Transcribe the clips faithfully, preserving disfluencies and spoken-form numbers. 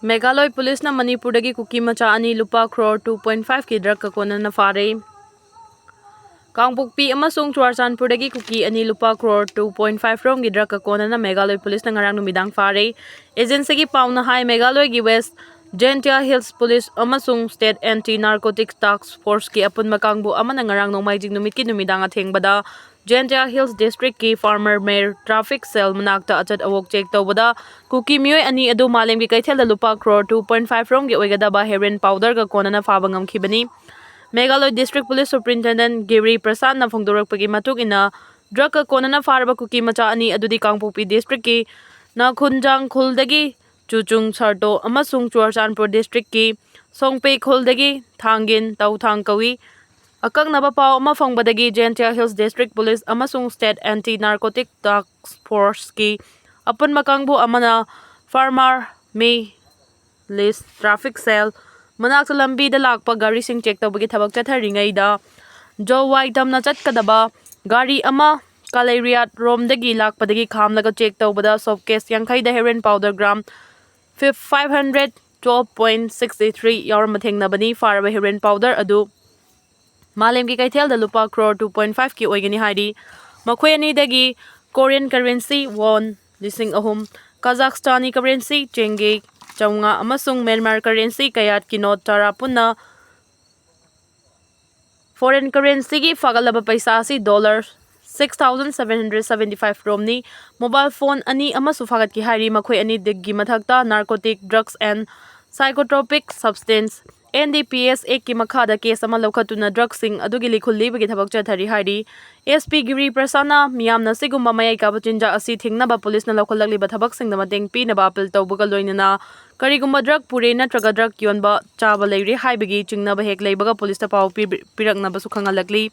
ꯃꯦꯘꯥꯂꯣꯏ ꯄꯨꯂꯤꯁꯅ ꯃꯅꯤꯄꯨꯔꯗꯒꯤ ꯀꯨꯀꯤ ꯃꯆꯥ ꯑꯅꯤ ꯂꯨꯄꯥ ꯀ꯭ꯔꯣꯔ two point five ꯀꯤ ꯗ꯭ꯔꯒꯀ ꯀꯣꯟꯅꯅ ꯐꯥꯔꯦ꯫ ꯀꯥꯡꯄꯣꯛꯄꯤ ꯑꯃꯁꯨꯡ ꯆꯨꯔꯥꯆꯥꯟꯄꯨꯔꯗꯒꯤ ꯀꯨꯀꯤ ꯑꯅꯤ ꯂꯨꯄꯥ ꯀ꯭ꯔꯣꯔ two point five ꯔꯣꯝꯒꯤ ꯗ꯭ꯔꯒꯀ ꯀꯣꯟꯅꯅ ꯃꯦꯘꯥꯂꯣꯏ ꯄꯨꯂꯤꯁꯅ ꯉꯔꯥꯡ ꯅꯨꯃꯤꯗꯥꯡ ꯐꯥꯔꯦ꯫ ꯑꯦꯖꯦꯟꯁꯤꯒꯤ ꯄꯥꯎꯅ ꯍꯥꯏ, ꯃꯦꯘꯥꯂꯣꯏꯒꯤ ꯋꯦꯁ ꯖꯦꯟꯇꯤꯌꯥ ꯍꯤꯜꯁ ꯄꯨꯂꯤꯁ ꯑꯃꯁꯨꯡ ꯁ꯭ꯇꯦꯠ ꯑꯦꯟꯇꯤ ꯅꯥꯔꯀꯣꯇꯤꯛꯁ ꯇꯥꯁꯛ ꯐꯣꯔꯁꯀꯤ ꯑꯄꯨꯟꯕ ꯀꯥꯡꯕꯨ ꯑꯃꯅ ꯉꯔꯥꯡ ꯅꯣꯡꯃꯥꯏꯖꯤꯡ ꯅꯨꯃꯤꯠꯀꯤ ꯅꯨꯃꯤꯗꯥꯡ ꯑꯊꯦꯡꯕꯗ ꯖꯦꯟꯇꯤꯌꯥ ꯍꯤꯜꯁ ꯗꯤꯁꯇ꯭ꯔꯤꯛꯀꯤ ꯐꯥꯔꯃꯔ ꯃꯦꯔ ꯇ꯭ꯔꯥꯐꯤꯛ ꯁꯦꯜ ꯃꯅꯥꯛꯇ ꯑꯆꯠ ꯑꯋꯣꯛ ꯆꯦꯛ ꯇꯧꯕꯗ ꯀꯨꯀꯤ ꯃꯤꯑꯣꯏ ꯑꯅꯤ ꯑꯗꯨ ꯃꯥꯂꯦꯝꯒꯤ ꯀꯩꯊꯦꯜꯗ ꯂꯨꯄꯥ ꯀ꯭ꯔꯣꯔ two point five ꯔꯣꯝꯒꯤ ꯑꯣꯏꯒꯗꯕ ꯍꯦꯔꯣꯏꯟ ꯄꯥꯎꯗꯔꯒ ꯀꯣꯟꯅꯅ ꯐꯥꯕ ꯉꯝꯈꯤꯕꯅꯤ꯫ ꯃꯦꯘꯥꯂꯣꯏ ꯗꯤꯁꯇ꯭ꯔꯤꯛ ꯄꯨꯂꯤꯁ ꯁꯨꯄ꯭ꯔꯤꯟꯇꯦꯟꯗꯦꯟꯠ ꯒꯤꯔꯤ ꯄ꯭ꯔꯁꯥꯗꯅ ꯐꯣꯡꯗꯣꯔꯛꯄꯒꯤ ꯃꯇꯨꯡ ꯏꯟꯅ, ꯗ꯭ꯔꯒꯀ ꯀꯣꯟꯅꯅ ꯐꯥꯔꯕ ꯀꯨꯀꯤ ꯃꯆꯥ ꯑꯅꯤ ꯑꯗꯨꯗꯤ ꯀꯥꯡꯄꯣꯛꯄꯤ ꯗꯤꯁꯇ꯭ꯔꯤꯛꯀꯤ ꯅꯥꯈꯨꯟꯖꯥꯡ ꯈꯨꯜꯗꯒꯤ ꯆꯨꯆꯨꯡ ꯁꯥꯔꯇꯣ ꯑꯃꯁꯨꯡ ꯆꯨꯔꯆꯥꯟꯄꯨꯔ ꯗꯤꯁꯇ꯭ꯔꯤꯛꯀꯤ ꯁꯣꯡꯄꯦ ꯈꯨꯜꯗꯒꯤ ꯊꯥꯡꯒꯤꯟ ꯇꯧꯊꯥꯡ ꯀꯧꯏ꯫ ꯑꯀꯛꯅꯕ ꯄꯥꯎ ꯑꯃ ꯐꯪꯕꯗꯒꯤ ꯖꯦꯟꯇꯤꯌꯥ ꯍꯤꯜꯁ ꯗꯤꯁꯇ꯭ꯔꯤꯛ ꯄꯨꯂꯤꯁ ꯑꯃꯁꯨꯡ ꯁ꯭ꯇꯦꯠ ꯑꯦꯟꯇꯤ ꯅꯥꯔꯀꯣꯇꯤꯛ ꯇꯥꯁꯛ ꯐꯣꯔꯁꯀꯤ ꯑꯄꯨꯟꯕ ꯀꯥꯡꯕꯨ ꯑꯃꯅ ꯐꯥꯔꯃꯔ ꯃꯦ ꯂꯤꯁ ꯇ꯭ꯔꯥꯐꯤꯛ ꯁꯦꯜ ꯃꯅꯥꯛꯇ ꯂꯝꯕꯤꯗ ꯂꯥꯛꯄ ꯒꯥꯔꯤꯁꯤꯡ ꯆꯦꯛ ꯇꯧꯕꯒꯤ ꯊꯕꯛ ꯆꯠꯊꯔꯤꯉꯩꯗ ꯖꯣꯋꯥꯏ ꯇꯝꯅ ꯆꯠꯀꯗꯕ ꯒꯥꯔꯤ ꯑꯃ ꯀꯂꯩꯔꯤꯌꯥꯠ ꯔꯣꯝꯗꯒꯤ ꯂꯥꯛꯄꯗꯒꯤ ꯈꯥꯝꯂꯒ ꯆꯦꯛ ꯇꯧꯕꯗ ꯁꯣꯞ ꯀꯦꯁ ꯌꯥꯡꯈꯩꯗ heroine powder gram five hundred twelve point six three ꯌꯥꯎꯔꯝꯕ ꯊꯦꯡꯅꯕꯅꯤ꯫ ꯐꯥꯔꯕ ꯍꯦꯔꯣꯏꯟ ꯄꯥꯎꯗꯔ ꯑꯗꯨ ꯃꯥꯂꯦꯝꯒꯤ ꯀꯩꯊꯦꯜꯗ ꯂꯨꯄꯥ ꯀ꯭ꯔꯣꯔ two point five ꯀꯤ ꯑꯣꯏꯒꯅꯤ ꯍꯥꯏꯔꯤ꯫ ꯃꯈꯣꯏ ꯑꯅꯤꯗꯒꯤ ꯀꯣꯔꯤꯌꯟ ꯀꯔꯦꯟꯁꯤ ꯋꯣꯟ ꯂꯤꯁꯤꯡ ꯑꯍꯨꯝ, ꯀꯖꯥꯛꯁꯇꯥꯅꯤ ꯀꯔꯦꯟꯁꯤ ꯆꯦꯡꯒꯦ ꯆꯥꯝꯃꯉꯥ ꯑꯃꯁꯨꯡ ꯃ꯭ꯌꯥꯟꯃꯥꯔ ꯀꯔꯦꯟꯁꯤ ꯀꯌꯥꯠꯀꯤ ꯅꯣꯠ ꯇꯔꯥ ꯄꯨꯟꯅ ꯐꯣꯔꯦꯟ ꯀꯔꯦꯟꯁꯤꯒꯤ ꯐꯥꯒꯠꯂꯕ ꯄꯩꯁꯥ ꯑꯁꯤ dollar six thousand seven hundred seventy five ꯔꯣꯝꯅꯤ꯫ ꯃꯣꯕꯥꯏꯜ ꯐꯣꯟ ꯑꯅꯤ ꯑꯃꯁꯨ ꯐꯥꯒꯠꯈꯤ ꯍꯥꯏꯔꯤ꯫ ꯃꯈꯣꯏ ꯑꯅꯤꯗꯒꯤ ꯃꯊꯛꯇ Narcotic Drugs and Psychotropic Substance, N D P S Act ꯀꯤ ꯃꯈꯥꯗ ꯀꯦꯁ ꯑꯃ ꯂꯧꯈꯠꯇꯨꯅ ꯗ꯭ꯔꯒꯁꯤꯡ ꯑꯗꯨꯒꯤ ꯂꯤꯈꯨꯜ ꯂꯤꯕꯒꯤ ꯊꯕꯛ ꯆꯠꯊꯔꯤ ꯍꯥꯏꯔꯤ꯫ ꯑꯦꯁ ꯄꯤ ꯒꯤꯔꯤ ꯄ꯭ꯔꯁꯥꯗꯅ ꯃꯤꯌꯥꯝꯅ ꯑꯁꯤꯒꯨꯝꯕ ꯃꯌꯥꯏ ꯀꯥꯕ ꯆꯤꯟꯖꯥꯛ ꯑꯁꯤ ꯊꯤꯡꯅꯕ ꯄꯨꯂꯤꯁꯅ ꯂꯧꯈꯠꯂꯛꯂꯤꯕ ꯊꯕꯛꯁꯤꯡꯗ ꯃꯇꯦꯡ ꯄꯤꯅꯕ ꯑꯥꯄꯤꯜ ꯇꯧꯕꯒ ꯂꯣꯏꯅꯅ ꯀꯔꯤꯒꯨꯝꯕ ꯗ꯭ꯔꯒ ꯄꯨꯔꯦ ꯅꯠꯇ꯭ꯔꯒ ꯗ꯭ꯔꯒ ꯌꯣꯟꯕ ꯆꯥꯕ ꯂꯩꯔꯦ ꯍꯥꯏꯕꯒꯤ ꯆꯤꯡꯅꯕ ꯍꯦꯛ ꯂꯩꯕꯒ ꯄꯨꯂꯤꯁꯇ ꯄꯥꯎ ꯄꯤꯕꯤ-, ꯄꯤꯔꯛꯅꯕꯁꯨ ꯈꯪꯍꯜꯂꯛꯂꯤ꯫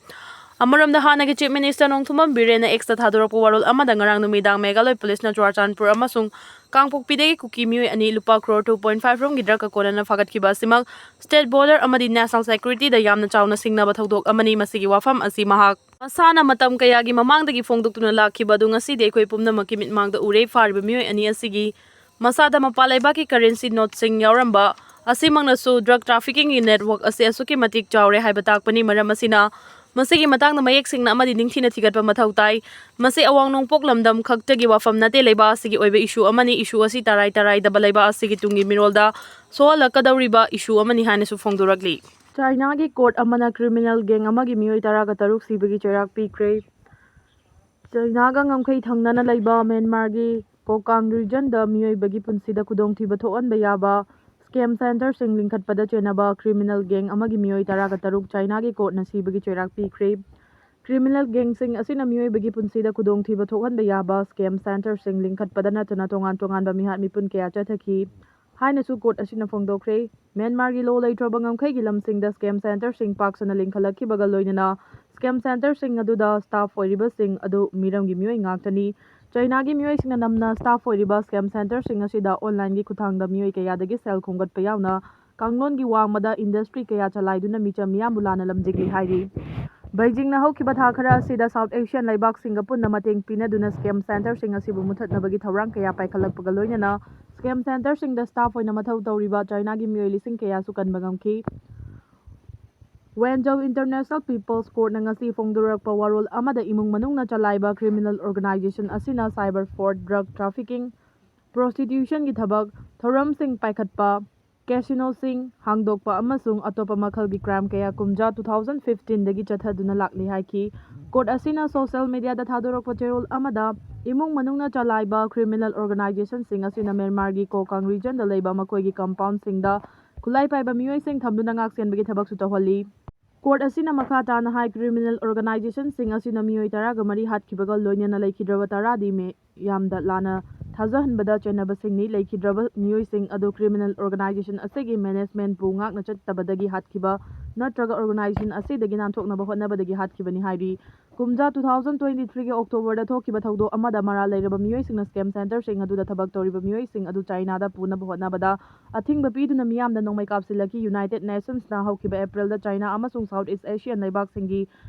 ꯑꯃꯔꯣꯝꯗ ꯍꯥꯟꯅꯒꯤ ꯆꯤꯐ ꯃꯤꯅꯤꯁꯇꯔ ꯅꯣꯡꯊꯣꯝꯕꯝ ꯕꯤꯔꯦꯟꯅ ꯑꯦꯛꯁꯇ ꯊꯥꯗꯣꯔꯛꯄ ꯋꯥꯔꯣꯜ ꯑꯃꯗ ꯉꯔꯥꯡ ꯅꯨꯃꯤꯗꯥꯡ ꯃꯦꯘꯥꯂꯣꯏ ꯄꯨꯂꯤꯁꯅ ꯆꯨꯔꯥꯆꯥꯟꯄꯨꯔ ꯑꯃꯁꯨꯡ ꯀꯥꯡꯄꯣꯛꯄꯤꯗꯒꯤ ꯀꯨꯀꯤ ꯃꯤꯑꯣꯏ ꯑꯅꯤ ꯂꯨꯄꯥ ꯀ꯭ꯔꯣꯔ two point five ꯔꯣꯝꯒꯤ ꯗ꯭ꯔꯒꯀ ꯀꯣꯟꯅꯅ ꯐꯥꯒꯠꯈꯤꯕ ꯑꯁꯤꯃꯛ ꯁ꯭ꯇꯦꯠ ꯕꯣꯔꯗꯔ ꯑꯃꯗꯤ ꯅꯦꯁꯅꯦꯜ ꯁꯦꯀ꯭ꯌꯨꯔꯤꯇꯤꯗ ꯌꯥꯝꯅ ꯆꯥꯎꯅ ꯁꯤꯡꯅꯕ ꯊꯧꯗꯣꯛ ꯑꯃꯅꯤ꯫ ꯃꯁꯤꯒꯤ ꯋꯥꯐꯝ ꯑꯁꯤ ꯃꯍꯥꯛ ꯃꯁꯥꯅ ꯃꯇꯝ ꯀꯌꯥꯒꯤ ꯃꯃꯥꯡꯗꯒꯤ ꯐꯣꯡꯗꯣꯛꯇꯨꯅ ꯂꯥꯛꯈꯤꯕ ꯑꯗꯨ ꯉꯁꯤꯗꯤ ꯑꯩꯈꯣꯏ ꯄꯨꯝꯅꯃꯛꯀꯤ ꯃꯤꯠꯃꯥꯡꯗ ꯎꯔꯦ꯫ ꯐꯥꯔꯤꯕ ꯃꯤꯑꯣꯏ ꯑꯅꯤ ꯑꯁꯤꯒꯤ ꯃꯁꯥꯗ ꯃꯄꯥꯟ ꯂꯩꯕꯥꯛꯀꯤ currency noteꯁꯤꯡ ꯌꯥꯎꯔꯝꯕ ꯑꯁꯤꯃꯛꯅꯁꯨ drug traffickingꯒꯤ network ꯑꯁꯤ ꯑꯁꯨꯛꯀꯤ ꯃꯇꯤꯛ ꯆꯥꯎꯔꯦ ꯍꯥꯏꯕ ꯇꯥꯛꯄꯅꯤ꯫ ꯃꯔꯝ ꯑꯁꯤꯅ, ꯃꯁꯤꯒꯤ ꯃꯇꯥꯡꯗ ꯃꯌꯦꯛ ꯁꯦꯡꯅ ꯑꯃꯗꯤ ꯅꯤꯡꯊꯤꯅ ꯊꯤꯒꯠꯄ ꯃꯊꯧ ꯇꯥꯏ꯫ ꯃꯁꯤ ꯑꯋꯥꯡ ꯅꯣꯡꯄꯣꯛ ꯂꯝꯗꯝ ꯈꯛꯇꯒꯤ ꯋꯥꯐꯝ ꯅꯠꯇꯦ, ꯂꯩꯕꯥꯛ ꯑꯁꯤꯒꯤ ꯑꯣꯏꯕ issue ꯑꯃꯅꯤ꯫ Issue ꯑꯁꯤ ꯇꯔꯥꯏ ꯇꯔꯥꯏꯗꯕ ꯂꯩꯕꯥꯛ ꯑꯁꯤꯒꯤ ꯇꯨꯡꯒꯤ ꯃꯤꯔꯣꯜꯗ ꯁꯣꯛꯍꯜꯂꯛꯀꯗꯧꯔꯤꯕ issue ꯑꯃꯅꯤ ꯍꯥꯏꯅꯁꯨ ꯐꯣꯡꯗꯣꯔꯛꯂꯤ꯫ ꯆꯥꯏꯅꯥꯒꯤ court ꯑꯃꯅ criminal gang ꯑꯃꯒꯤ ꯃꯤꯑꯣꯏ ꯇꯔꯥꯒ ꯇꯔꯨꯛ ꯁꯤꯕꯒꯤ ꯆꯩꯔꯥꯛ ꯄꯤꯈ꯭ꯔꯦ꯫ ꯆꯥꯏꯅꯥꯒ ꯉꯝꯈꯩ ꯊꯪꯅꯅ ꯂꯩꯕ ꯃ꯭ꯌꯥꯟꯃꯥꯔꯒꯤ ꯀꯣꯀꯥꯡ regionꯗ ꯃꯤꯑꯣꯏꯕꯒꯤ ꯄꯨꯟꯁꯤꯗ ꯈꯨꯗꯣꯡꯊꯤꯕ ꯊꯣꯛꯍꯟꯕ ꯌꯥꯕ scam centreꯁꯤꯡ ꯂꯤꯡꯈꯠꯄꯗ ꯆꯦꯟꯅꯕ criminal gang ꯑꯃꯒꯤ ꯃꯤꯑꯣꯏ ꯇꯔꯥꯒ ꯇꯔꯨꯛ ꯆꯥꯏꯅꯥꯒꯤ courtꯅ ꯁꯤꯕꯒꯤ ꯆꯩꯔꯥꯛ ꯄꯤꯈ꯭ꯔꯦ꯫ Criminal gangꯁꯤꯡ ꯑꯁꯤꯅ ꯃꯤꯑꯣꯏꯕꯒꯤ ꯄꯨꯟꯁꯤꯗ ꯈꯨꯗꯣꯡꯊꯤꯕ ꯊꯣꯛꯍꯟꯕ ꯌꯥꯕ scam centreꯁꯤꯡ ꯂꯤꯡꯈꯠꯄꯗ ꯅꯠꯇꯅ ꯇꯣꯉꯥꯟ ꯇꯣꯉꯥꯟꯕ ꯃꯤꯍꯥꯠ ꯃꯤꯄꯨꯟ ꯀꯌꯥ ꯆꯠꯊꯈꯤ ꯍꯥꯏꯅꯁꯨ court ꯑꯁꯤꯅ ꯐꯣꯡꯗꯣꯛꯈ꯭ꯔꯦ꯫ ꯃ꯭ꯌꯥꯟꯃꯥꯔꯒꯤ ꯂꯣ ꯂꯩꯇ꯭ꯔꯕ ꯉꯝꯈꯩꯒꯤ ꯂꯝꯁꯤꯡꯗ scam centreꯁꯤꯡ ꯄꯥꯛ ꯁꯟꯅ ꯂꯤꯡꯈꯠꯂꯛꯈꯤꯕꯒ ꯂꯣꯏꯅꯅ scam centreꯁꯤꯡ ꯑꯗꯨꯗ staff ꯑꯣꯏꯔꯤꯕꯁꯤꯡ ꯑꯗꯨ ꯃꯤꯔꯝꯒꯤ ꯃꯤꯑꯣꯏ ꯉꯥꯛꯇꯅꯤ꯫ ꯆꯥꯏꯅꯥꯒꯤ ꯃꯤꯑꯣꯏꯁꯤꯡꯅ ꯅꯝꯅ staff ꯑꯣꯏꯔꯤꯕ scam centreꯁꯤꯡ ꯑꯁꯤꯗ onlineꯒꯤ ꯈꯨꯠꯊꯥꯡꯗ ꯃꯤꯑꯣꯏ ꯀꯌꯥꯗꯒꯤ ꯁꯦꯜ ꯈꯣꯝꯒꯠꯄ ꯌꯥꯎꯅ ꯀꯥꯡꯂꯣꯟꯒꯤ ꯋꯥꯡꯃꯗ industry ꯀꯌꯥ ꯆꯂꯥꯏꯗꯨꯅ ꯃꯤꯆꯝ ꯃꯤꯌꯥꯝꯕꯨ ꯂꯥꯟꯅ ꯂꯝꯖꯤꯡꯂꯤ ꯍꯥꯏꯔꯤ꯫ ꯕꯩꯖꯤꯡꯅ ꯍꯧꯈꯤꯕ ꯊꯥ ꯈꯔ ꯑꯁꯤꯗ South Asian ꯂꯩꯕꯥꯛꯁꯤꯡꯒ ꯄꯨꯟꯅ ꯃꯇꯦꯡ ꯄꯤꯅꯗꯨꯅ scam centreꯁꯤꯡ ꯑꯁꯤꯕꯨ ꯃꯨꯊꯠꯅꯕꯒꯤ ꯊꯧꯔꯥꯡ ꯀꯌꯥ ꯄꯥꯏꯈꯠꯂꯛꯄꯒ ꯂꯣꯏꯅꯅ scam centreꯁꯤꯡꯗ staff ꯑꯣꯏꯅ ꯃꯊꯧ ꯇꯧꯔꯤꯕ ꯆꯥꯏꯅꯥꯒꯤ ꯃꯤꯑꯣꯏ ꯂꯤꯁꯤꯡ ꯀꯌꯥꯁꯨ ꯀꯟꯕ ꯉꯝꯈꯤ꯫ Wenzhou International People's Courtꯅ ꯉꯁꯤ ꯐꯣꯡꯗꯣꯔꯛꯄ ꯋꯥꯔꯣꯜ ꯑꯃꯗ ꯏꯃꯨꯡ ꯃꯅꯨꯡꯅ ꯆꯂꯥꯏꯕ criminal organisation ꯑꯁꯤꯅ cyber fraud, drug trafficking, prostitutionꯒꯤ ꯊꯕꯛ ꯊꯧꯔꯝꯁꯤꯡ ꯄꯥꯏꯈꯠꯄ, casinoꯁꯤꯡ ꯍꯥꯡꯗꯣꯛꯄ ꯑꯃꯁꯨꯡ ꯑꯇꯣꯞꯄ ꯃꯈꯜꯒꯤ crime ꯀꯌꯥ ꯀꯨꯝꯖꯥ two thousand fifteenꯗꯒꯤ ꯆꯠꯊꯗꯨꯅ ꯂꯥꯛꯂꯤ ꯍꯥꯏꯈꯤ꯫ Court ꯑꯁꯤꯅ social mediaꯗ ꯊꯥꯗꯣꯔꯛꯄ ꯆꯦꯔꯣꯜ ꯑꯃꯗ ꯏꯃꯨꯡ ꯃꯅꯨꯡꯅ ꯆꯂꯥꯏꯕ criminal organizationꯁꯤꯡ ꯑꯁꯤꯅ ꯃ꯭ꯌꯥꯟꯃꯥꯔꯒꯤ ꯀꯣꯀꯥꯡ regionꯗ ꯂꯩꯕ ꯃꯈꯣꯏꯒꯤ compoundꯁꯤꯡꯗ ꯈꯨꯠꯂꯥꯏ ꯄꯥꯏꯕ ꯃꯤꯑꯣꯏꯁꯤꯡ ꯊꯝꯗꯨꯅ ꯉꯥꯛ ꯁꯦꯟꯕꯒꯤ ꯊꯕꯛꯁꯨ ꯇꯧꯍꯜꯂꯤ꯫ Court ꯑꯁꯤꯅ ꯃꯈꯥ ꯇꯥꯅ ꯍꯥꯏ, criminal organizationꯁꯤꯡ ꯑꯁꯤꯅ ꯃꯤꯑꯣꯏ ꯇꯔꯥꯒ ꯃꯔꯤ ꯍꯥꯠꯈꯤꯕꯒ ꯂꯣꯏꯅꯅ ꯂꯩꯈꯤꯗ꯭ꯔꯕ ꯇꯔꯥꯗꯤ ꯃꯤꯌꯥꯝꯗ ꯂꯥꯟꯅ ꯊꯥꯖꯍꯟꯕꯗ ꯆꯦꯟꯅꯕꯁꯤꯡꯅꯤ꯫ ꯂꯩꯈꯤꯗ꯭ꯔꯕ ꯃꯤꯑꯣꯏꯁꯤꯡ ꯑꯗꯨ criminal organization ꯑꯁꯤꯒꯤ managementꯄꯨ ꯉꯥꯛꯅ ꯆꯠꯇꯕꯗꯒꯤ ꯍꯥꯠꯈꯤꯕ ꯅꯠꯇ꯭ꯔꯒ organization ꯑꯁꯤꯗꯒꯤ ꯅꯥꯟꯊꯣꯛꯅꯕ ꯍꯣꯠꯅꯕꯗꯒꯤ ꯍꯥꯠꯈꯤꯕꯅꯤ ꯍꯥꯏꯔꯤ꯫ ꯀꯨꯝꯖꯥ two thousand twenty-threeꯒꯤ Octoberꯗ ꯊꯣꯛꯈꯤꯕ ꯊꯧꯗꯣꯛ ꯑꯃꯗ ꯃꯔꯥꯜ ꯂꯩꯔꯕ ꯃꯤꯑꯣꯏꯁꯤꯡꯅ scam centreꯁꯤꯡ ꯑꯗꯨꯗ ꯊꯕꯛ ꯇꯧꯔꯤꯕ ꯃꯤꯑꯣꯏꯁꯤꯡ ꯑꯗꯨ Chinaꯗ ꯄꯨꯅꯕ ꯍꯣꯠꯅꯕꯗ ꯑꯊꯤꯡꯕ ꯄꯤꯗꯨꯅ ꯃꯤꯌꯥꯝꯗ ꯅꯣꯡꯃꯩ ꯀꯥꯞꯁꯤꯜꯂꯛꯈꯤ꯫ United Nationsꯅ ꯍꯧꯈꯤꯕ Aprilꯗ China ꯑꯃꯁꯨꯡ South East Asian ꯂꯩꯕꯥꯛꯁꯤꯡꯒꯤ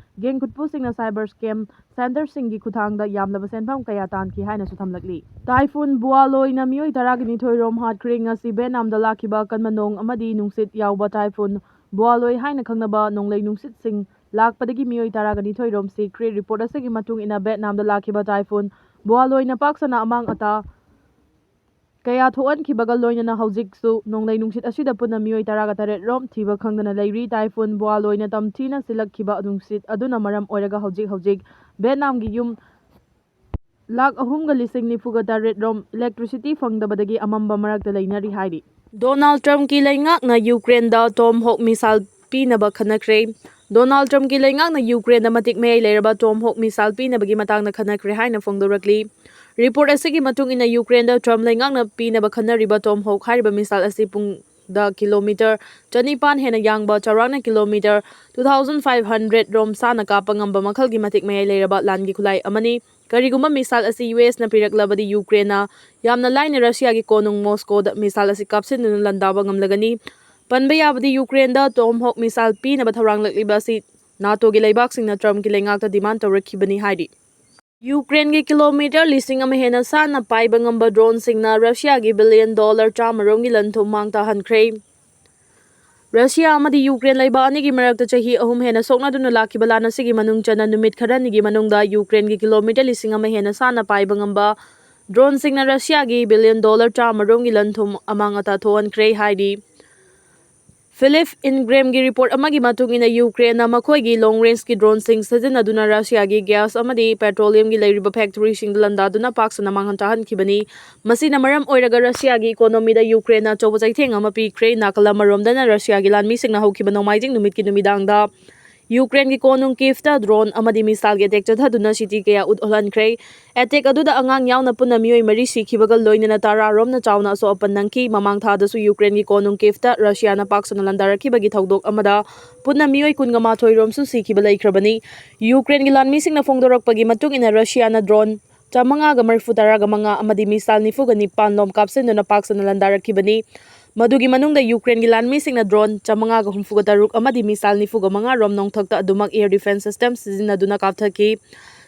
gang ꯈꯨꯠꯄꯨꯁꯤꯡꯅ cyber scam centreꯁꯤꯡꯒꯤ ꯈꯨꯠꯊꯥꯡꯗ ꯌꯥꯝꯂꯕ ꯁꯦꯟꯐꯝ ꯀꯌꯥ ꯇꯥꯟꯈꯤ ꯍꯥꯏꯅꯁꯨ ꯊꯝꯂꯛꯂꯤ꯫ Typhoon Bualoi ꯅ ꯃꯤꯑꯣꯏ ꯇꯔꯥꯒ ꯅꯤꯊꯣꯏ ꯔꯣꯝ ꯍꯥꯠꯈ꯭ꯔꯦ꯫ ꯉꯁꯤ Vietnamꯗ ꯂꯥꯛꯈꯤꯕ ꯑꯀꯟꯕ ꯅꯣꯡ ꯑꯃꯗꯤ ꯅꯨꯡꯁꯤꯠ ꯌꯥꯎꯕ Typhoon Bualoi ꯍꯥꯏꯅ ꯈꯪꯅꯕ ꯅꯣꯡꯂꯩ ꯅꯨꯡꯁꯤꯠꯁꯤꯡ ꯂꯥꯛꯄꯗꯒꯤ ꯃꯤꯑꯣꯏ ꯇꯔꯥꯒ ꯅꯤꯊꯣꯏ ꯔꯣꯝ ꯁꯤꯈ꯭ꯔꯦ꯫ Report ꯑꯁꯤꯒꯤ ꯃꯇꯨꯡ ꯏꯟꯅ, Vietnamꯗ ꯂꯥꯛꯈꯤꯕ Typhoon Bualoi ꯅ ꯄꯥꯛ ꯁꯟꯅ ꯑꯃꯥꯡ ꯑꯇꯥ ꯀꯌꯥ ꯊꯣꯛꯍꯟꯈꯤꯕꯒ ꯂꯣꯏꯅꯅ ꯍꯧꯖꯤꯛꯁꯨ ꯅꯣꯡꯂꯩ ꯅꯨꯡꯁꯤꯠ ꯑꯁꯤꯗ ꯄꯨꯟꯅ ꯃꯤꯑꯣꯏ ꯇꯔꯥꯒ ꯇꯔꯦꯠ ꯔꯣꯝ ꯊꯤꯕ ꯈꯪꯗꯅ ꯂꯩꯔꯤ꯫ Typhoon Bualoi ꯅ ꯇꯝꯊꯤꯅ ꯁꯤꯜꯂꯛꯈꯤꯕ ꯅꯨꯡꯁꯤꯠ ꯑꯗꯨꯅ ꯃꯔꯝ ꯑꯣꯏꯔꯒ ꯍꯧꯖꯤꯛ ꯍꯧꯖꯤꯛ Vietnamꯒꯤ ꯌꯨꯝ ꯂꯥꯈ ꯑꯍꯨꯝꯒ ꯂꯤꯁꯤꯡ ꯅꯤꯐꯨꯒ ꯇꯔꯦꯠ ꯔꯣꯝ electricity ꯐꯪꯗꯕꯗꯒꯤ ꯑꯃꯝꯕ ꯃꯔꯛꯇ ꯂꯩꯅꯔꯤ ꯍꯥꯏꯔꯤ꯫ Donald Trumpꯀꯤ ꯂꯩꯉꯥꯛꯅ Ukraineꯗ Tomahawk missile ꯄꯤꯅꯕ ꯈꯟꯅꯈ꯭ꯔꯦ꯫ Donald Trumpꯀꯤ ꯂꯩꯉꯥꯛꯅ Ukraineꯗ ꯃꯇꯤꯛ ꯃꯌꯥꯏ ꯂꯩꯔꯕ Tomahawk missile ꯄꯤꯅꯕꯒꯤ ꯃꯇꯥꯡꯗ ꯈꯟꯅꯈ꯭ꯔꯦ ꯍꯥꯏꯅ ꯐꯣꯡꯗꯣꯔꯛꯂꯤ꯫ Report ꯑꯁꯤꯒꯤ ꯃꯇꯨꯡ ꯏꯟꯅ, Ukraineꯗ Trump ꯂꯩꯉꯥꯛꯅ ꯄꯤꯅꯕ ꯈꯟꯅꯔꯤꯕ Tomahawk ꯍꯥꯏꯔꯤꯕ missile ꯑꯁꯤ ꯄꯨꯡꯗ kilometre ꯆꯅꯤꯄꯥꯟ ꯍꯦꯟꯅ ꯌꯥꯡꯕ, ꯆꯥꯎꯔꯥꯛꯅ kilometre two thousand five hundred ꯔꯣꯝ ꯁꯥꯡꯅ ꯀꯥꯞꯄ ꯉꯝꯕ ꯃꯈꯜꯒꯤ ꯃꯇꯤꯛ ꯃꯌꯥꯏ ꯂꯩꯔꯕ ꯂꯥꯟꯒꯤ ꯈꯨꯠꯂꯥꯏ ꯑꯃꯅꯤ꯫ ꯀꯔꯤꯒꯨꯝꯕ missile ꯑꯁꯤ USꯅ ꯄꯤꯔꯛꯂꯕꯗꯤ, Ukraineꯅ ꯌꯥꯝꯅ ꯂꯥꯏꯅ Russiaꯒꯤ ꯀꯣꯅꯨꯡ Moscowꯗ missile ꯑꯁꯤ ꯀꯥꯞꯁꯤꯟꯗꯨꯅ ꯂꯥꯟꯗꯥꯕ ꯉꯝꯂꯒꯅꯤ꯫ ꯄꯟꯕ ꯌꯥꯕꯗꯤ, Ukraineꯗ Tomahawk missile ꯄꯤꯅꯕ ꯊꯧꯔꯥꯡꯂꯛꯂꯤꯕ ꯑꯁꯤ NATOꯒꯤ ꯂꯩꯕꯥꯛꯁꯤꯡꯅ Trumpꯀꯤ ꯂꯩꯉꯥꯛꯇ demand ꯇꯧꯔꯛꯈꯤꯕꯅꯤ ꯍꯥꯏꯔꯤ꯫ Ukraineꯒꯤ kilometre ꯂꯤꯁꯤꯡ ꯑꯃ ꯍꯦꯟꯅ ꯁꯥꯡꯅ ꯄꯥꯏꯕ ꯉꯝꯕ droneꯁꯤꯡꯅ Russiaꯒꯤ billion dollar ꯆꯥꯝꯃ ꯔꯣꯝꯒꯤ ꯂꯟ-ꯊꯨꯝ ꯃꯥꯡ ꯇꯥꯍꯟꯈ꯭ꯔꯦ꯫ Russia ꯑꯃꯗꯤ Ukraine ꯂꯩꯕꯥꯛ ꯑꯅꯤꯒꯤ ꯃꯔꯛꯇ ꯆꯍꯤ ꯑꯍꯨꯝ ꯍꯦꯟꯅ ꯁꯣꯛꯅꯗꯨꯅ ꯂꯥꯛꯈꯤꯕ ꯂꯥꯟ ꯑꯁꯤꯒꯤ ꯃꯅꯨꯡ ꯆꯟꯅ ꯅꯨꯃꯤꯠ ꯈꯔꯅꯤꯒꯤ ꯃꯅꯨꯡꯗ Ukraineꯒꯤ kilometre ꯂꯤꯁꯤꯡ ꯑꯃ ꯍꯦꯟꯅ ꯁꯥꯡꯅ ꯄꯥꯏꯕ ꯉꯝꯕ droneꯁꯤꯡꯅ Russiaꯒꯤ billion dollar ꯆꯥꯝꯃ ꯔꯣꯝꯒꯤ ꯂꯟ-ꯊꯨꯝ ꯑꯃꯥꯡ ꯑꯇꯥ ꯊꯣꯛꯍꯟꯈ꯭ꯔꯦ ꯍꯥꯏꯔꯤ꯫ Philip Ingramꯒꯤ report ꯑꯃꯒꯤ ꯃꯇꯨꯡ ꯏꯟꯅ, Ukraineꯅ ꯃꯈꯣꯏꯒꯤ long rangeꯀꯤ droneꯁꯤꯡ ꯁꯤꯖꯤꯟꯅꯗꯨꯅ Russiaꯒꯤ gas ꯑꯃꯗꯤ petroleumꯒꯤ ꯂꯩꯔꯤꯕ factoryꯁꯤꯡꯗ ꯂꯥꯟꯗꯥꯗꯨꯅ ꯄꯥꯛ ꯁꯟꯅ ꯃꯥꯡꯍꯟ ꯇꯥꯍꯟꯈꯤꯕꯅꯤ꯫ ꯃꯁꯤꯅ ꯃꯔꯝ ꯑꯣꯏꯔꯒ Russiaꯒꯤ economyꯗ Ukraineꯅ ꯑꯆꯧꯕ ꯆꯩꯊꯦꯡ ꯑꯃ ꯄꯤꯈ꯭ꯔꯦ꯫ ꯅꯥꯀꯜ ꯑꯃꯔꯣꯝꯗꯅ Russiaꯒꯤ ꯂꯥꯟꯃꯤꯁꯤꯡꯅ ꯍꯧꯈꯤꯕ ꯅꯣꯡꯃꯥꯏꯖꯤꯡ ꯅꯨꯃꯤꯠꯀꯤ ꯅꯨꯃꯤꯗꯥꯡꯗ ꯌꯨꯀ꯭ꯔꯦꯟꯒꯤ ꯀꯣꯅꯨꯡ ꯀꯤꯐꯇ ꯗ꯭ꯔꯣꯟ ꯑꯃꯗꯤ ꯃꯤꯁꯥꯏꯜꯒꯤ ꯑꯦꯇꯦꯛ ꯆꯠꯊꯗꯨꯅ ꯁꯤꯇꯤ ꯀꯌꯥ ꯎꯠꯍꯜꯍꯟꯈ꯭ꯔꯦ꯫ ꯑꯦꯇꯦꯛ ꯑꯗꯨꯗ ꯑꯉꯥꯡ ꯌꯥꯎꯅ ꯄꯨꯟꯅ ꯃꯤꯑꯣꯏ ꯃꯔꯤ ꯁꯤꯈꯤꯕꯒ ꯂꯣꯏꯅꯅ ꯇꯔꯥꯔꯣꯝꯅ ꯆꯥꯎꯅ ꯑꯁꯣꯛ ꯑꯄꯟ ꯅꯪꯈꯤ꯫ ꯃꯃꯥꯡ ꯊꯥꯗꯁꯨ ꯌꯨꯀ꯭ꯔꯦꯟꯒꯤ ꯀꯣꯅꯨꯡ ꯀꯤꯐꯇ ꯔꯁꯤꯌꯥꯅ ꯄꯥꯛ ꯁꯟꯅ ꯂꯥꯟꯗꯥꯔꯛꯈꯤꯕꯒꯤ ꯊꯧꯗꯣꯛ ꯑꯃꯗ ꯄꯨꯟꯅ ꯃꯤꯑꯣꯏ ꯀꯨꯟꯒ ꯃꯥꯊꯣꯏ ꯔꯣꯝꯁꯨ ꯁꯤꯈꯤꯕ ꯂꯩꯈ꯭ꯔꯕꯅꯤ꯫ ꯌꯨꯀ꯭ꯔꯦꯟꯒꯤ ꯂꯥꯟꯃꯤꯁꯤꯡꯅ ꯐꯣꯡꯗꯣꯔꯛꯄꯒꯤ ꯃꯇꯨꯡ ꯏꯟꯅ ꯔꯁꯤꯌꯥꯅ ꯗ꯭ꯔꯣꯟ ꯆꯥꯃꯉꯥꯒ ꯃꯔꯤꯐꯨ ꯇꯔꯥꯒ ꯃꯉꯥ ꯑꯃꯗꯤ ꯃꯤꯁꯥꯏꯜ ꯅꯤꯐꯨꯒ ꯅꯤꯄꯥꯟ ꯂꯣꯝ ꯀꯥꯞꯁꯤꯟꯗꯨꯅ ꯄꯥꯛ ꯁꯟꯅ ꯂꯥꯟꯗꯥꯔꯛꯈꯤꯕꯅꯤ꯫ ꯃꯗꯨꯒꯤ ꯃꯅꯨꯡꯗ ꯌꯨꯀ꯭ꯔꯦꯟꯒꯤ ꯂꯥꯟꯃꯤꯁꯤꯡꯅ ꯗ꯭ꯔꯣꯟ ꯆꯥꯃꯉꯥꯒ ꯍꯨꯝꯐꯨꯒ ꯇꯔꯨꯛ ꯑꯃꯗꯤ ꯃꯤꯁꯥꯏꯜ ꯅꯤꯐꯨꯒ ꯃꯉꯥ ꯔꯣꯝ ꯅꯣꯡꯊꯛꯇ ꯑꯗꯨꯃꯛ air defense system ꯁꯤꯖꯤꯟꯅꯗꯨꯅ ꯀꯥꯞꯊꯈꯤ꯫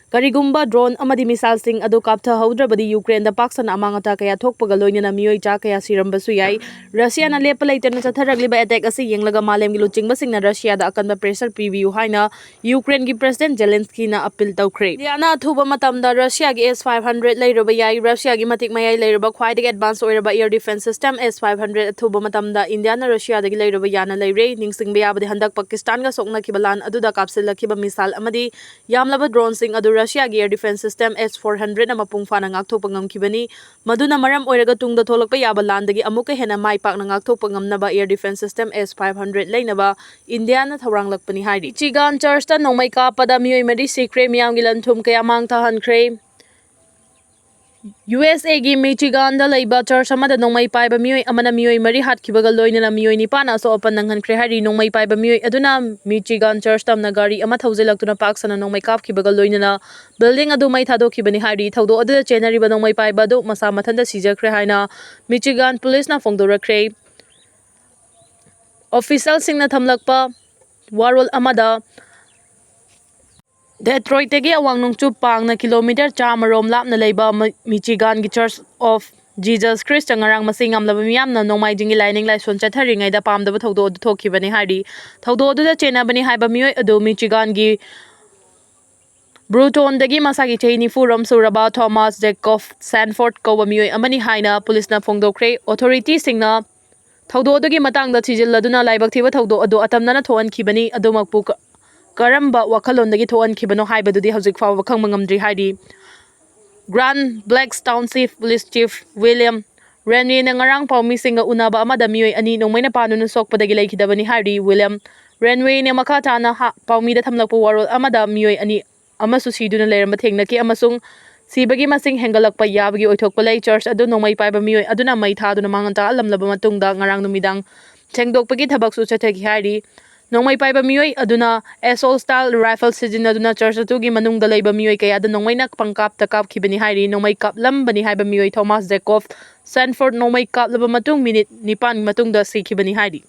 ꯀꯔꯤꯒꯨꯝꯕ ꯗ꯭ꯔꯣꯟ ꯑꯃꯗꯤ ꯃꯤꯁꯥꯏꯜꯁꯤꯡ ꯑꯗꯨ ꯀꯥꯞꯊꯍꯧꯗ꯭ꯔꯕꯗꯤ ꯌꯨꯀ꯭ꯔꯦꯟꯗ ꯄꯥꯛ ꯁꯟꯅ ꯑꯃꯥꯡ ꯑꯇꯥ ꯀꯌꯥ ꯊꯣꯛꯄꯒ ꯂꯣꯏꯅꯅ ꯃꯤꯑꯣꯏ ꯆꯥ ꯀꯌꯥ ꯁꯤꯔꯝꯕꯁꯨ ꯌꯥꯏ꯫ ꯔꯁꯤꯌꯥꯅ ꯂꯦꯞꯄ ꯂꯩꯇꯅ ꯆꯠꯊꯔꯛꯂꯤꯕ ꯑꯦꯇꯦꯛ ꯑꯁꯤ ꯌꯦꯡꯂꯒ ꯃꯥꯂꯦꯝꯒꯤ ꯂꯨꯆꯤꯡꯕꯁꯤꯡꯅ ꯔꯁꯤꯌꯥꯗ ꯑꯀꯟꯕ pressure ꯄꯤꯕꯤꯌꯨ ꯍꯥꯏꯅ ꯌꯨꯀ꯭ꯔꯦꯟꯒꯤ President Zelenskyꯅ appeal ꯇꯧꯈ꯭ꯔꯦ꯫ ꯏꯟꯗꯤꯌꯥꯅ ꯑꯊꯨꯕ ꯃꯇꯝꯗ ꯔꯁꯤꯌꯥꯒꯤ S five hundred ꯂꯩꯔꯨꯕ ꯌꯥꯏ꯫ ꯔꯁꯤꯌꯥꯒꯤ ꯃꯇꯤꯛ ꯃꯌꯥꯏ ꯂꯩꯔꯕ ꯈ꯭ꯋꯥꯏꯗꯒꯤ advance ꯑꯣꯏꯔꯕ air defense system S five hundred ꯑꯊꯨꯕ ꯃꯇꯝꯗ ꯏꯟꯗꯤꯌꯥꯅ ꯔꯁꯤꯌꯥꯗꯒꯤ ꯂꯩꯔꯨꯕ ꯌꯥꯅ ꯂꯩꯔꯦ꯫ ꯅꯤꯡꯁꯤꯡꯕ ꯌꯥꯕꯗꯤ ꯍꯟꯗꯛ ꯄꯥꯀꯤꯁꯇꯥꯟꯒ ꯁꯣꯛꯅꯈꯤꯕ ꯂꯥꯟ ꯑꯗꯨꯗ ꯀꯥꯞꯁꯤꯜꯂꯛꯈꯤꯕ ꯃꯤꯁꯥꯏꯜ ꯑꯃꯗꯤ ꯌꯥꯝꯂꯕ ꯗ꯭ꯔꯣꯟꯁꯤꯡ ꯑꯗꯨ ꯔꯁꯤꯌꯥꯒꯤ air defense system S four hundredꯅ ꯃꯄꯨꯡ ꯐꯥꯅ ꯉꯥꯛꯊꯣꯛꯄ ꯉꯝꯈꯤꯕꯅꯤ꯫ ꯃꯗꯨꯅ ꯃꯔꯝ ꯑꯣꯏꯔꯒ ꯇꯨꯡꯗ ꯊꯣꯛꯂꯛꯄ ꯌꯥꯕ ꯂꯥꯟꯗꯒꯤ ꯑꯃꯨꯛꯀ ꯍꯦꯟꯅ ꯃꯥꯏ ꯄꯥꯛꯅ ꯉꯥꯛꯊꯣꯛꯄ ꯉꯝꯅꯕ air defense system S five hundred ꯂꯩꯅꯕ ꯏꯟꯗꯤꯌꯥꯅ ꯊꯧꯔꯥꯡꯂꯛꯄꯅꯤ ꯍꯥꯏꯔꯤ꯫ ꯃꯤꯆꯤꯒꯥꯟ ꯆꯔꯆꯇ ꯅꯣꯡꯃꯩ ꯀꯥꯞꯄꯗ ꯃꯤꯑꯣꯏ ꯃꯔꯤ ꯁꯤꯈ꯭ꯔꯦ, ꯃꯤꯌꯥꯝꯒꯤ ꯂꯟ ꯊꯨꯝ ꯀꯌꯥ ꯃꯥꯡ ꯊꯥꯍꯟꯈ꯭ꯔꯦ꯫ USAꯒꯤ ꯃꯤꯆꯤꯒꯥꯟꯗ ꯂꯩꯕ ꯆꯔꯆ ꯑꯃꯗ ꯅꯣꯡꯃꯩ ꯄꯥꯏꯕ ꯃꯤꯑꯣꯏ ꯑꯃꯅ ꯃꯤꯑꯣꯏ ꯃꯔꯤ ꯍꯥꯠꯈꯤꯕꯒ ꯂꯣꯏꯅꯅ ꯃꯤꯑꯣꯏ ꯅꯤꯄꯥꯟ ꯑꯁꯣꯛ ꯑꯄꯟ ꯅꯪꯍꯟꯈ꯭ꯔꯦ ꯍꯥꯏꯔꯤ꯫ ꯅꯣꯡꯃꯩ ꯄꯥꯏꯕ ꯃꯤꯑꯣꯏ ꯑꯗꯨꯅ ꯃꯤꯆꯤꯒꯥꯟ ꯆꯔꯆ ꯇꯝꯅ ꯒꯥꯔꯤ ꯑꯃ ꯊꯧꯖꯤꯜꯂꯛꯇꯨꯅ ꯄꯥꯛ ꯁꯟꯅ ꯅꯣꯡꯃꯩ ꯀꯥꯞꯈꯤꯕꯒ ꯂꯣꯏꯅꯅ building ꯑꯗꯨ ꯃꯩ ꯊꯥꯗꯣꯛꯈꯤꯕꯅꯤ ꯍꯥꯏꯔꯤ꯫ ꯊꯧꯗꯣꯛ ꯑꯗꯨꯗ ꯆꯦꯟꯅꯔꯤꯕ ꯅꯣꯡꯃꯩ ꯄꯥꯏꯕ ꯑꯗꯨ ꯃꯁꯥ ꯃꯊꯟꯇ ꯁꯤꯖꯈ꯭ꯔꯦ ꯍꯥꯏꯅ ꯃꯤꯆꯤꯒꯥꯟ ꯄꯨꯂꯤꯁꯅ ꯐꯣꯡꯗꯣꯔꯛꯈ꯭ꯔꯦ꯫ Officialꯁꯤꯡꯅ ꯊꯝꯂꯛꯄ ꯋꯥꯔꯣꯜ ꯑꯃꯗ, ꯗꯦꯇ꯭ꯔꯣꯏꯠꯇꯒꯤ ꯑꯋꯥꯡ ꯅꯣꯡꯆꯨꯞ ꯄꯥꯡꯅ ꯀꯤꯂꯣꯃꯤꯇꯔ ꯆꯥꯝꯃ ꯔꯣꯝ ꯂꯥꯞꯅ ꯂꯩꯕ ꯃ-, ꯃꯤꯆꯤꯒꯥꯟꯒꯤ Church of Jesus Christꯇ ꯉꯔꯥꯡ ꯃꯁꯤꯡ ꯌꯥꯝꯂꯕ ꯃꯤꯌꯥꯝꯅ ꯅꯣꯡꯃꯥꯏꯖꯤꯡꯒꯤ ꯂꯥꯏꯅꯤꯡ ꯂꯥꯏꯁꯣꯟ ꯆꯠꯊꯔꯤꯉꯩꯗ ꯄꯥꯝꯗꯕ ꯊꯧꯗꯣꯛ ꯑꯗꯨ ꯊꯣꯛꯈꯤꯕꯅꯤ ꯍꯥꯏꯔꯤ꯫ ꯊꯧꯗꯣꯛ ꯑꯗꯨꯗ ꯆꯦꯟꯅꯕꯅꯤ ꯍꯥꯏꯕ ꯃꯤꯑꯣꯏ ꯑꯗꯨ ꯃꯤꯆꯤꯒꯥꯟꯒꯤ ꯕ꯭ꯔꯨꯇꯣꯟꯗꯒꯤ ꯃꯁꯥꯒꯤ ꯆꯍꯤ ꯅꯤꯐꯨ ꯔꯣꯝ ꯁꯨꯔꯕ ꯊꯣꯃꯥꯁ ꯖꯦꯀꯣꯕ ꯁꯦꯟꯐꯣꯔꯗ ꯀꯧꯕ ꯃꯤꯑꯣꯏ ꯑꯃꯅꯤ ꯍꯥꯏꯅ ꯄꯨꯂꯤꯁꯅ ꯐꯣꯡꯗꯣꯛꯈ꯭ꯔꯦ꯫ Authorityꯁꯤꯡꯅ ꯊꯧꯗꯣꯛ ꯑꯗꯨꯒꯤ ꯃꯇꯥꯡꯗ ꯊꯤꯖꯤꯜꯂꯗꯨꯅ ꯂꯥꯏꯕꯛ ꯊꯤꯕ ꯊꯧꯗꯣꯛ ꯑꯗꯨ ꯑꯇꯝꯅꯅ ꯊꯣꯛꯍꯟꯈꯤꯕꯅꯤ꯫ ꯑꯗꯨꯃꯛꯄꯨ ꯀ-, ꯀꯔꯝꯕ ꯋꯥꯈꯜꯂꯣꯟꯗꯒꯤ ꯊꯣꯛꯍꯟꯈꯤꯕꯅꯣ ꯍꯥꯏꯕꯗꯨꯗꯤ ꯍꯧꯖꯤꯛ ꯐꯥꯎꯕ ꯈꯪꯕ ꯉꯝꯗ꯭ꯔꯤ ꯍꯥꯏꯔꯤ꯫ Grand Blanc Township Police Chief William Rennieꯅ ꯉꯔꯥꯡ ꯄꯥꯎꯃꯤꯁꯤꯡꯒ ꯎꯅꯕ ꯑꯃꯗ ꯃꯤꯑꯣꯏ ꯑꯅꯤ ꯅꯣꯡꯃꯩꯅ ꯄꯥꯟꯗꯨꯅ ꯁꯣꯛꯄꯗꯒꯤ ꯂꯩꯈꯤꯗꯕꯅꯤ ꯍꯥꯏꯔꯤ꯫ William ꯔꯦꯟꯋꯦꯅ ꯃꯈꯥ ꯇꯥꯅ ꯍꯥ- ꯄꯥꯎꯃꯤꯗ ꯊꯝꯂꯛꯄ ꯋꯥꯔꯣꯜ ꯑꯃꯗ ꯃꯤꯑꯣꯏ ꯑꯅꯤ ꯑꯃꯁꯨ ꯁꯤꯗꯨꯅ ꯂꯩꯔꯝꯕ ꯊꯦꯡꯅꯈꯤ ꯑꯃꯁꯨꯡ ꯁꯤꯕꯒꯤ ꯃꯁꯤꯡ ꯍꯦꯟꯒꯠꯂꯛꯄ ꯌꯥꯕꯒꯤ ꯑꯣꯏꯊꯣꯛꯄ ꯂꯩ꯫ ꯆꯔꯆ ꯑꯗꯨ ꯅꯣꯡꯃꯩ ꯄꯥꯏꯕ ꯃꯤꯑꯣꯏ ꯑꯗꯨꯅ ꯃꯩ ꯊꯥꯗꯨꯅ ꯃꯥꯡꯍꯟ ꯇꯥꯛꯍꯜꯂꯝꯂꯕ ꯃꯇꯨꯡꯗ ꯉꯔꯥꯡ ꯅꯨꯃꯤꯗꯥꯡ ꯁꯦꯡꯗꯣꯛꯄꯒꯤ ꯊꯕꯛꯁꯨ ꯆꯠꯊꯈꯤ ꯍꯥꯏꯔꯤ꯫ ꯅꯣꯡꯃꯩ ꯄꯥꯏꯕ ꯃꯤꯑꯣꯏ ꯑꯗꯨꯅ ꯑꯦꯁꯣꯜ ꯁ꯭ꯇꯥꯏꯜ ꯔꯥꯏꯐꯜ ꯁꯤꯖꯤꯟꯅꯗꯨꯅ ꯆꯔꯆ ꯑꯗꯨꯒꯤ ꯃꯅꯨꯡꯗ ꯂꯩꯕ ꯃꯤꯑꯣꯏ ꯀꯌꯥꯗ ꯅꯣꯡꯃꯩꯅ ꯄꯪꯀꯥꯞꯇ ꯀꯥꯞꯈꯤꯕꯅꯤ ꯍꯥꯏꯔꯤ꯫ ꯅꯣꯡꯃꯩ ꯀꯥꯞꯂꯝꯕꯅꯤ ꯍꯥꯏꯕ ꯃꯤꯑꯣꯏ ꯊꯣꯃꯥꯁ ꯖꯦꯀꯣꯕ ꯁꯦꯟꯐꯣꯔꯗ ꯅꯣꯡꯃꯩ ꯀꯥꯞꯂꯕ ꯃꯇꯨꯡ ꯃꯤꯅꯤꯠ ꯅꯤꯄꯥꯟ ꯃꯇꯨꯡꯗ ꯁꯤꯈꯤꯕꯅꯤ ꯍꯥꯏꯔꯤ꯫